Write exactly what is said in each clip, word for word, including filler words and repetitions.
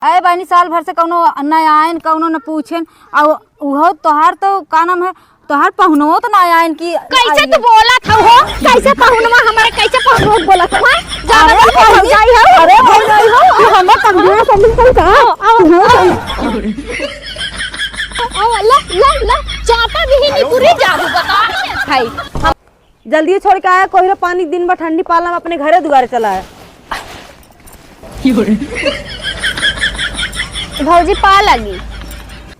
अरे बहिनी, साल भर से कौनो न आयन, कौनो न पूछेन, और उहो तोहार तो का नाम है, तोहार पहुनवो तो ना आयन कि कैसे आइए। तू बोलत हऊ हो? कैसे पहुनवा हमारे, कैसे पहुनवा बोलत हऊ? जाना अरे नहीं भौजी, भौजाई हो? अरे भौजाई हो, तू हमर पहुनवा समझ कर का? आओ, आओ, आओ। आओ, ला, ला, ला, चापा भी नहीं पूरी जादू बता रहे हैं भाई। जल्दी छोड़ के आया, कोहरे पानी दिन भर ठंडी पाला में अपने घरे दुआरे चला है। भौजी पा लगी।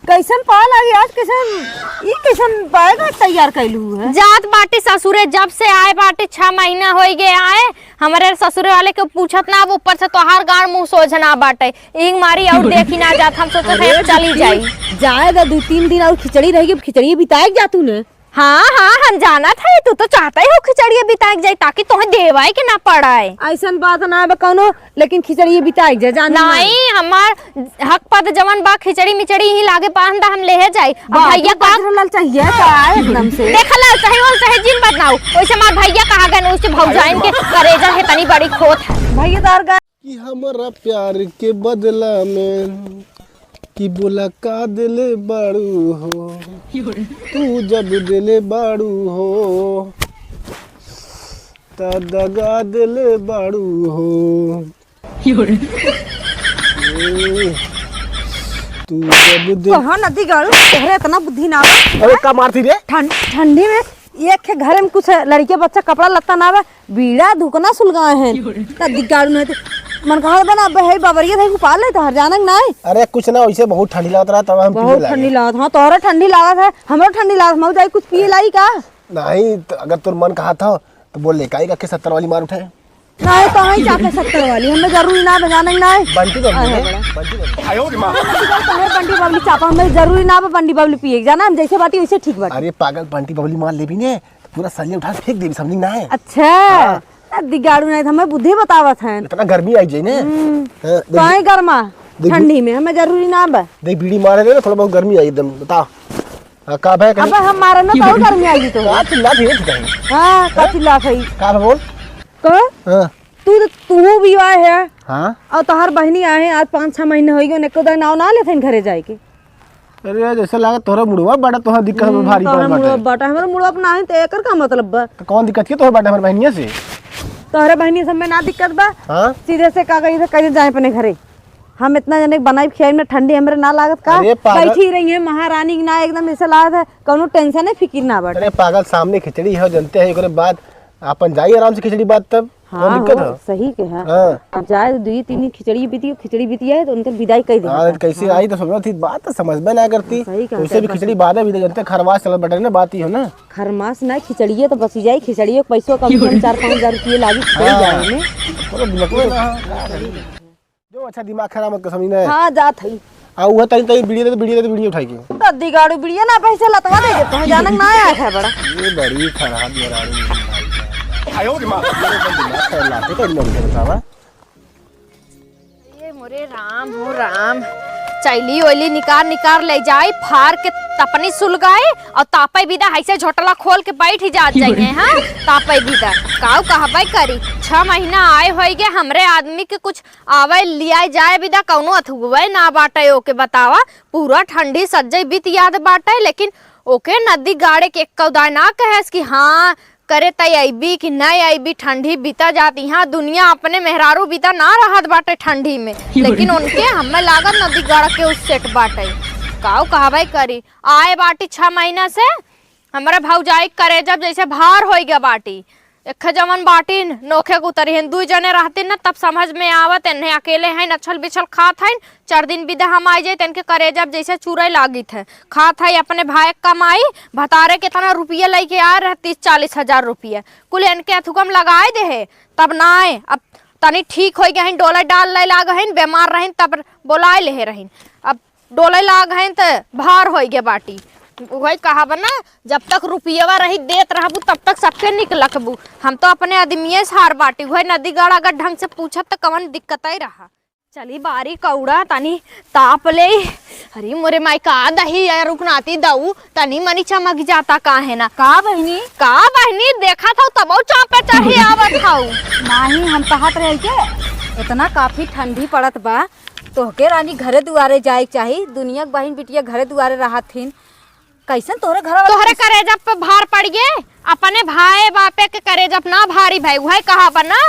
कैसन पा लगी आज? कैसन, ई कैसन बैग तैयार कैलू है? जात बाटी ससुरे, जब से आए बाटी छह महीना होई गए आए। हमरे ससुरे वाले के पूछत ना, अब ऊपर से तोहार गाड़ मुंह सोझ ना बाटे। एक मारी और देखी ना जात, हम सोचे थे अरे चली बिट्टी, जाई। जाए दा दो तीन दिन और खिचड़ी रहेगी, खिचड़ी बिताए जा तू ने। हाँ, हाँ, हम जानत है, तू तो चाहत हो खिचड़िया बिताए के जाई, ताकि तोहे देवाए के ना पड़ाए। ऐसन बात ना बा कौनो, लेकिन खिचड़िया बिताए के जाए, जानी ना। नहीं, हमार हक पद जवन बा, खिचड़ी मिचड़ी ही लागे पाहन दा, हम लेहे जाई। अब बा, भैया तू का बजरलाल चाहिए का एकदम से? देख लाल चाहे, वो चाहे जिन बदनाऊ, वैसे हमार भैया कहा गए, वैसे भौजाइन के करेजा है तनी बड़ी खोत है। भैया तार गा- कि हमरा प्यार के बदला में कि बोला का देले बाड़ू हो, तू जब देले बाड़ू हो, त दगा देले बाड़ू हो। ए, तू जब दे- कहाँ नदी गाड़ू, तोहरे इतना बुद्धि ना बा। अरे का मारती रे? ठंड, ठंडी में एक के घरे में कुछ लड़के बच्चा कपड़ा लत्ता ना बा, बीड़ा धुकना सुलगाए हैं। का दिगाड़ू नहीं तो मन कहा बना, अबे है बाबरिया था, पाल ले तोहर जानक नाय। अरे कुछ ना, वैसे बहुत ठंडी लागत रहा, तब हम पीने बहुत लागे। ठंडी लागत, हाँ, तोहरा ठंडी लागत है, हमरो ठंडी लागत, हम जाई कुछ पिए लाई का? नहीं, तो अगर तोर मन कहा था, तो बोल ले, काई का के सत्तर वाली मार उठाए। नहीं, तो हई चापे सत्तर वाली, हमें जरूरी ना बजाने ना है। बंटी बबली आहा, में, बड़ा। बंटी बबली। तोहर बंटी बबली चापा, हमें जरूरी ना बा बंटी बबली पिए के, जाना, हम जैसे बाटी वैसे ठीक बाटी। अरे पागल, बंटी बबली मार लेबी ने, पूरा सरिया उठा के फेंक देबी, समझी ना है? अच्छा, हाँ। दिगाड़ू नहीं, हमें बुद्धि बतावत हैं। इतना गर्मी आई जाए ने। हम्म। हाँ, देख, काहे गर्मा? देख, ठंडी में हमें जरूरी ना बा। देख, बीड़ी मारे ले ना, थोड़ा बहुत गर्मी आई एकदम, बता। हाँ, का भाई, अब हम मारे ना, तो गर्मी आई तो। का चिल्ला थे, ठीक है। हाँ, का चिल्ला था? का बोल? का? हाँ। तू तो, तू भी आए है। हाँ। और तोहार बहनी आए हैं, आज पाँच छह महीने हो गए, एको दाई नाव ना लेते हैं घरे जाए के। अरे यार, जैसे लगा तोहरा मुड़वा बड़ा, तोहरा दिक्कत में हम्म, भारी तोहरा पड़ बाटे। मुड़वा बड़ा, हमारा मुड़वा अपना है, तो एकर का मतलब बा? तो कौन दिक्कत के तोहरा बाटे हमारे बहनिया से? तोहरे बहनिया से हमें ना दिक्कत बा। हाँ? सीधे से का कही थे, कहीं जाए अपने घरे। हम इतना जने के बनाई खियाई में ठंडी हमरे ना लागत का? अरे पागल। बैठी रही है महारानी की ना, एकदम ऐसे लागत है, कौनो टेंशन है, फिकिर ना बाटे। अरे पागल, सामने खिचड़ी है, जनते हैं, ओकरे बाद अपन जाई आराम से खिचड़ी बाद तब। कौन हाँ दिक्कत हो, है? सही के है। हाँ। अब जाए तो दुई तीन दिन खिचड़ी बीती, खिचड़ी बीती है तो उनके विदाई कर दे। हाँ, कैसे आई तो समझ थी, बात तो समझ में ना करती। सही कहा, उसे भी खिचड़ी बाद में भी दे, जनते खरवास चलत बटे ना, बात ही हो ना। खरमास ना, खिचड़िए तो बची जाई, खिचड़िए के पैसों कम से कम चार पाँच हजार रुपये लागी, खिचड़ी हाँ। जाए में। पूरा दिमाग में ना, का करी? जो अच्छा दिमाग खराब मत कर, समझी ना। हाँ, जात हई। आ, उहे तनी, तनी बीड़ी दे, तो बीड़ी दे, तो बीड़ी उठाई के। दद्दी गाड़ू बीड़िया ना पैसे लतवा दे देते हैं, जानक ना आया है बड़ा। ये बड़ी खराब मेहरारू है भाई। आयो रे माँ। ये बड़ी दिमाग खराब लाते, कोई नहीं बतावा। ये मोरे राम हो राम, चैली ओली निकार निकार ले जाई, फार के तपनी सुलगाई और तापे बिदा ऐसे झोटला खोल के बैठ ही जात जाइए, हाँ? तापे बिदा, काऊ कहबे करी, छह महीना आए होई गे, हमरे आदमी के कुछ आवे लियाए जाए बिदा कौनो अथुवे ना बाटे ओके बतावा। पूरा ठंडी सज्जई बीत याद बाटे, लेकिन ओके नदी गाड़े के एक्कौ दाय ना कहेस कि हाँ करे तय अइबी कि नहीं अइबी। ठंडी बीता जात, यहाँ दुनिया अपने मेहरारू बीता ना रहत बाटे ठंडी में, लेकिन उनके हमें लागत नदी गाड़ के उस सेट बाटे। काऊ कहबे करी, आए बाटी छह महीना से, हमरे भौजाई के करेजा जैसे भार होई गया बाटी। एक्खे जवन बाटिन, नोखे के उतरी हन। दुई जने रहतिन न, तब समझ में आवत, एन्हे अकेले हैं, नछल बिछल खात हैं। चार दिन बिदा हम आई जाए, तेनके करेजा जैसे चुरई लागित है। खात है अपने भाई के कमाई, भतारे केतना रुपये लेके आए रहे, तीस चालीस हजार रुपये। कुल एनके अथुकम लगाए दे है, तब ना आए। अब तनी ठीक होई गए हैं, डोले डाल ले लाग हैं, बीमार रहें, तब बोलाए ले रहें। अब डोले लाग हैं त भार होई गे बाटी। वही कहाब ना, जब तक रुपयवा रही देत रहबू, तब तक सबके निक लखबू। हम तो अपने आदमिये से हार बाटी। वही नदी गढ़ अगर ढंग से पूछत त कवन दिक्कत ही रहा। चली बारी कौड़ा तनी ताप ले। अरे मोरे माई का दही या रुकनाती दऊ, तनी मनी चमक जाता का है ना। का बहिनी? का बहिनी, देखा था तबो चापे चढ़े आवत हऊ। नाही, हम कहत रहे के इतना काफी ठंडी पड़त बा, तोहके रानी घरे दुआरे जाए के चाही, दुनिया के बहिन बिटिया घरे दुआरे रहत हिन, कैसन तोहरे घर वाला तोहरे करेजा पे भार पड़ गए, अपने भाई बापे के करेजा पे ना भारी भाई, उहे कहा बा ना,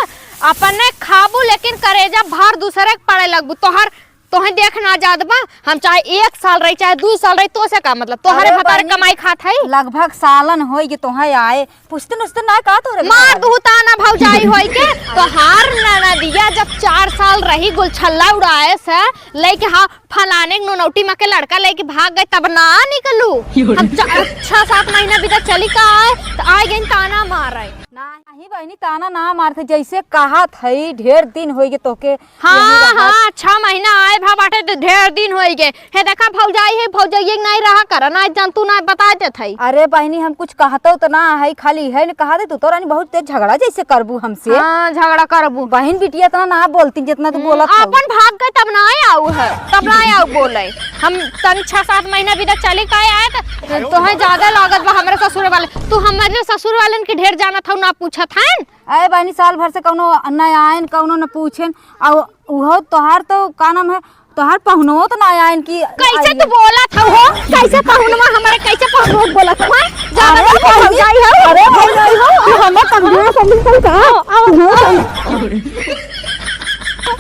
अपने खाबू लेकिन करेजा भार दूसरे के पड़े लगबू। तोहर, तोहे देख ना जात बा, हम चाहे एक साल रही चाहे दू साल रही, तो से का मतलब, तोहरे अरे भतार बहिनी, कमाई खात है। लगभग सालन होई के तोहे आए, पुछते नुछते ना का तोहरे मार भतार? दुहु ताना भौजाई होई के। तोहार ननदिया जब चार साल रही गुलछल्ला उड़ाए से, लेके हाँ फलाने के नोनौटी माँ के लड़का लेके भाग गए, तब ना निकलू। हम चा-, छह सात महीना बीता चली का आए, तो आ गई ताना मारे। नाही बहिनी, ताना ना मारते, जैसे कहा थई, ढेर दिन होई गए तोके हाँ, यही रहत। हाँ, छह महीना आए भा बाटे तो ढेर दिन होई गए। हे देखा भौजाई है, भौजाई एक नहीं रहा कर, ना जान तू ना बता देत हई। अरे बहिनी, हम कुछ कहतो तो ना है, खाली है न कहा दे तू तो रानी बहुत तेज झगड़ा जैसे करबू हमसे। हाँ, झगड़ा करबू। बहिन बिटिया इतना ना बोलती जितना तू हम्म, बोलत हऊ। अपन भाग गए तब ना आऊ है, तब ना आऊ बोले। हम तनी छह सात महीना बीता चली का आए तो तोहे ज्यादा लागत बा हमरे ससुर वाले। तू हमरे ससुर वालन के ढेर जानत हऊ, ना पूछत हन। अरे बहिनी, साल भर से कौनो न आयन, कौनो न पूछेन, और उहो तोहार तो का नाम है, तोहार पहुनो तो ना आयन की कैसे आई। तू बोलत हऊ हो? कैसे पहुनवा हमारे, कैसे पहुनो बोलत हऊ? ज्यादा अरे ना भौजाई हो। अरे भौजाई हो, तू हमें कमजोर समझ कर का? आओ, आओ, आओ।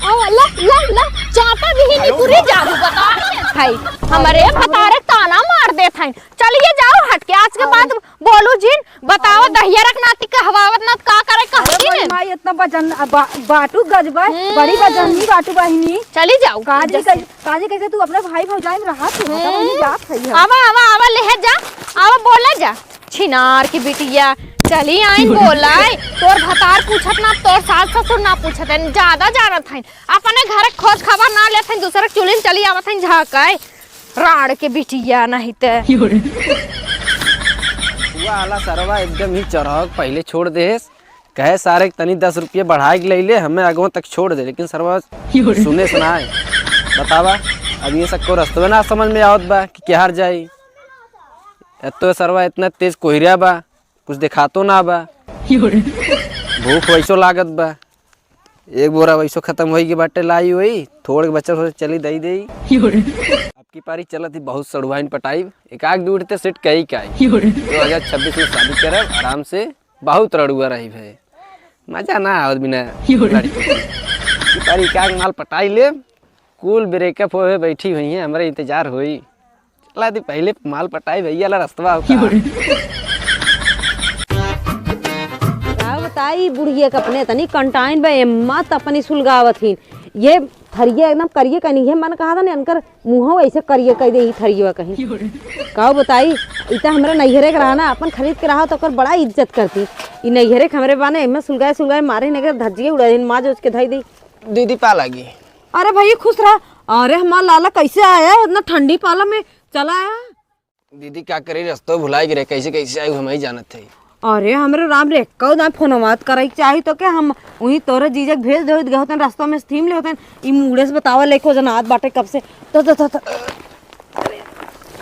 आओ, ले, ले, ले, चापा भी ही निकुरी जादू बता दे भाई। हमारे भतारे ताना मार देत हैं। चलिए जाओ हट के, आज के बाद बोलू जिन, बताओ, दहिया रख नाती कहवावत ना, का करे अरे कहती बड़ी ने? माई, इतना बजन, बा-, बाटू गजबा, हम्म। बड़ी बजनी बाटू बहिनी। चली जाओ। काजी कैसे, काजी कैसे तू अपने भाई भौजाई में रहा, तू हटा बहिनी हम्म। जात है हम। आवा, आवा, आवा, ले जा, आवा, बोला जा। छिनार की बिटिया, चली आइन बोलाए, तोर भतार पूछत ना, तोर सास ससुर ना पूछत हैं, ज्यादा जानत हैं। अपने घर खोज खबर ना लेत हैं, दूसरे के चुलिन चली आवत हैं झाँकाए। राड़ के बिटिया नहीं ते। हुआ आला सरवा एकदम ही चढ़क पहिले छोड़ देस। कहे सारे के तनी दस रुपये बढ़ाए के ले ले, हमें आगवा तक छोड़ दे, लेकिन सरवा सुने सुनाए। बतावा, अब ये सबको रस्तवे ना समझ में आवत बा कि केहार जाई। अब तो सरवा इतना तेज कोहरिया बा, कुछ देखातो ना बा। भूख वैसो लागत बा। एक बोरा वैसो खतम होई के बाटे, लाई होई, थोड़े बचल हो चली दई देई। अब की पारी चलत ही बहुत सड़ुआइन पटाई, एक आग दूर ते सेट कई काई। दो हजार छब्बीस में शादी करब आराम से, बहुत रड़ुआ रही भे, मजा ना आवत बिना लड़की के। की पारी एक आग माल पटाई ले, कुल ब्रेकअप होए बैठी हुई हैं, हमरे इंतजार होई। चला दी पहिले माल पटाई भैया ला रस्तवा होता। का बताई बुढ़िया के अपने तनी कंटाइन बा, एम्मा त अपनी सुलगावत ही। ये थरिया एकदम करिए कनी है, मन कहा था ने अनकर मुँहो ऐसे करिए कह दे ही थरिया कहीं। का बताई, ई त हमरा नैहरे के रहा ना, अपन खरीद के रहा तो ओकर बड़ा इज्जत करती। ई नैहरे के हमरे बाने, एम्मा सुलगाए सुलगाए मारे ने के धज्जिए उड़ा दिन, माँ जो उसके धई दी। दीदी पा लागी। अरे भैया खुश रहा। अरे हमार लाला कैसे आया है इतना ठंडी पाला में चला आया? दीदी का करी, रस्तो भुलाई गिरे, कैसे कैसे आयु हम ही जानत है। अरे हमरे राम रे, कौ ना फोन बात करे के चाही तो के हम वही तोरे जीजा के भेज देत गए होतन, रस्ता में से थीम ले होतन। ई मुड़े से बतावा लेको जना आत बाटे कब से। तो, तो, तो, तो।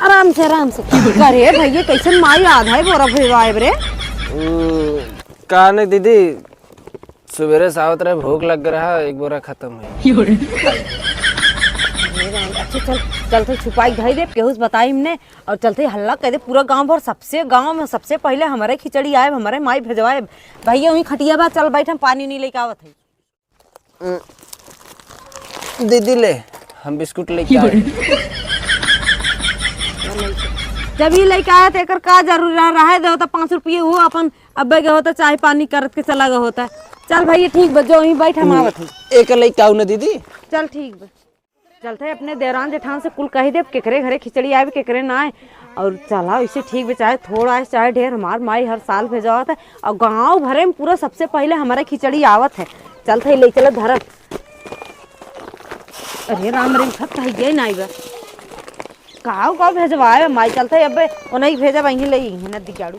आराम से, आराम से। अरे भैया कैसे माई आधा ही बोरा भेजवाए रे? उ, का ने दीदी, सुबेरे से आवत रहे, भूख लग रहा, एक बोरा खत्म है। अरे राम, अच्छा चल, चलते छुपाई धई दे, केहू से बताई हमने, और चलते हल्ला कह दे पूरा गांव भर, सबसे गांव में सबसे पहले हमारे खिचड़ी आए, हमारे माई भेजवाए। भैया वहीं खटिया बा, चल बैठ, हम पानी नहीं लेके आवत है। दीदी ले, हम बिस्कुट लेके आए। जब ये लेके आया तो एकर का जरूरी रहा, रहे दे होता पाँच रुपये, वो अपन अब्बे के होता चाय पानी करत के चला गया होता। चल भैया ठीक बा, जो वहीं बैठ, हम आवत हई। एक लेके आऊ ना दीदी। चल ठीक बा। चलते अपने देवरान जेठान से कुल कही देब, केकरे घरे खिचड़ी आवे, केकरे ना आए। और चला, वैसे ठीक बा, चाहे थोड़ा आए, चाहे ढेर, हमार माई हर साल भेजवावत है। और गाँव भरे में पूरा सबसे पहले हमारे खिचड़ी आवत है। चलते ले चला धरम। अरे राम रे, उठत कहीं गई नाई बा। काऊ काऊ भेजवाए माई, चलते अबे ओनही भेजब, वहीं ले, यहीं नदी काड़ू।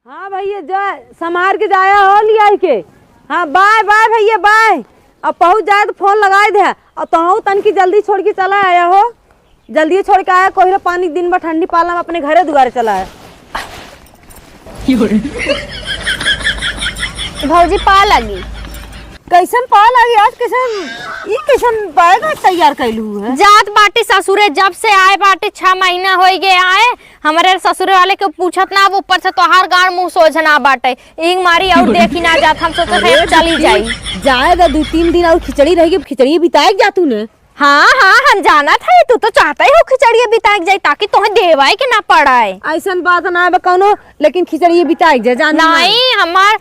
हाँ भैया, जा, संभार के जाया हो लियाई के। हाँ, बाय, बाय भैया, बाय। अब पहुँच जाए तो फोन लगाए दे। और तोहू तनकी जल्दी छोड़ के चला आया हो, जल्दी छोड़ के आया। कोहरे पानी दिन भर ठंडी पाला में अपने घरे दुआरे चला आया। भौजी पा लगी। कैसन पाव लागी आज, कैसन, ई कैसन बैग आज तैयार कैलू है? जात बाटी ससुरे, जब से आए बाटी, छह महीना होई गए आए, हमरे ससुरे वाले के पूछत ना, अब ऊपर से तोहार गाड़ मुंह सोझ ना बाटे, इही मारी और देखी ना जात, हम सोचत है अरे अब चली दू तीन, जाई। जाए दा दू तीन दिन और खिचड़ी रहेगी, खिचड़ी बिताए के जा तू ने। हाँ, हाँ, हम जानत है, तू तो चाहत ही हो खिचड़िया बिताए के जाई, ताकि तोहे देवाए के ना पड़े। ऐसन बात ना बा कौनो, लेकिन खिचड़िया बिताए के जाए, जान ना। नहीं, हमार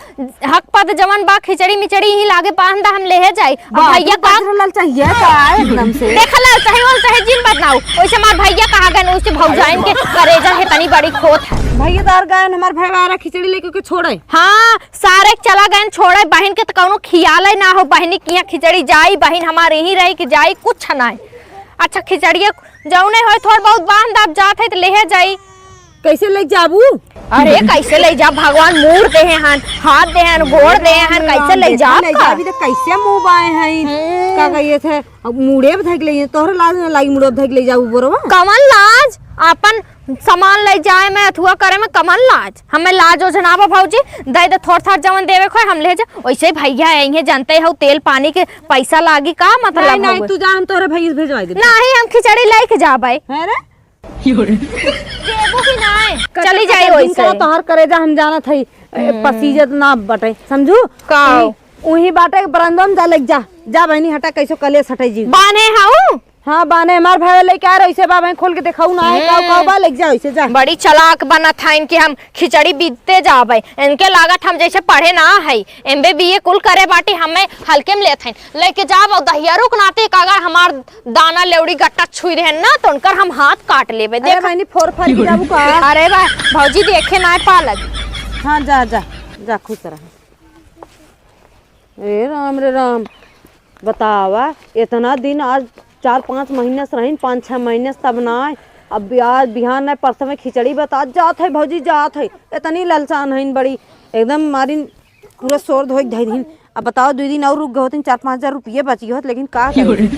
हक पद जवन बा, खिचड़ी मिचड़ी ही लागे पान दा, हम लेहे जाई। अब बाप भैया रे, का बाप रे, लाल चाहिए का एकदम से। देख लाल चाहे, वाल चाहे जिन बात ना हो, वैसे हमार भैया कहाँ गए, वैसे भौजाइन के करेजा है तनी बड़ी खोत है। भैया तो और गए, हमार भाई वारा खिचड़ी लेके के छोड़े। हाँ, सारे के चला गए छोड़े, बहिन के तो कौनो खियाल ही ना हो, बहिनी के यहाँ खिचड़ी जाई, बहिन हमार यहीं रही कि जाई, कुछ ना है। अच्छा, खिचड़िया जौने होय, थोड़ बहुत बांध दाब जात है, तो लेहे जाई। कैसे ले जाबू? अरे, कैसे ले जा, भगवान मूड़ दे हैं, हाथ दे हैं, गोड़ दे हैं, कैसे ले जा? ले जाबी तो कैसे मुँह बाए हैं? हम्म। का कहिए थे, अब मुड़े धक ले, तोहरे लाज ना लागी, मुड़े धक ले जाबू बोरवा। कमन लाज? अपन सामान ले जाए में, अथुआ करे में कमन लाज? हमें लाज ओझ ना बा भौजी, दे दे थोड़ थाड़ जवन देवे खोए हम ले जा। वैसे ही भैया है, इहे जानते हो तेल पानी के पैसा लागी, का मतलब नहीं, नहीं, हउए? तू जा, हम तोहरे भैया से भेजवाई देब। नहीं, हम खिचड़ी लेके जाबे। अरे? देबू कि नहीं? कच्चा चली जाई कच्चा वैसे। दिन का तोहर करेजा हम जानत हई, ए, हम्म। पसीजत ना बटे, समझू? का? ई उही बाटे बरंदम जा, लेके जा, जा बहनी, हटा, कैसो कलेस हटे जी। बाने हऊ? हाँ, बाने हमार भाई लेके आ रहे, इसे बा, भाई खोल के देखाऊ ना है, काऊ, काऊ बा, लेके जाओ इसे, जा। बड़ी चालाक बनत है इनकी, हम खिचड़ी बीतते जाबे, इनके लागत हम जैसे पढ़े ना है, एमबीबीए कुल करे बाटी, हमें हल्के में लेत हैं, लेके जाब और दहियरू के नाते एक अगर हमार दाना लेवड़ी गट्टा छुई रहे ना, तो उनकर हम हाथ काट लेबे। अरे देख बहनी, फोर फार के जाबू का? अरे बा, भौजी देखे ना पालक। हाँ, जा, जा, जा, खुश रह। ए राम रे राम, बतावा, इतना दिन आज चार पाँच महीने से रहीन, पाँच छह महीने से तब ना आए। अब आज बिहान नहीं, परसों में खिचड़ी बता जात है, भौजी जात है। इतनी ललचान है बड़ी, एकदम मारिन पूरा शोर धोए धई दिन। अब बताओ, दो दिन और रुक गए होते, चार पाँच हजार रुपये बची होत, लेकिन का करी?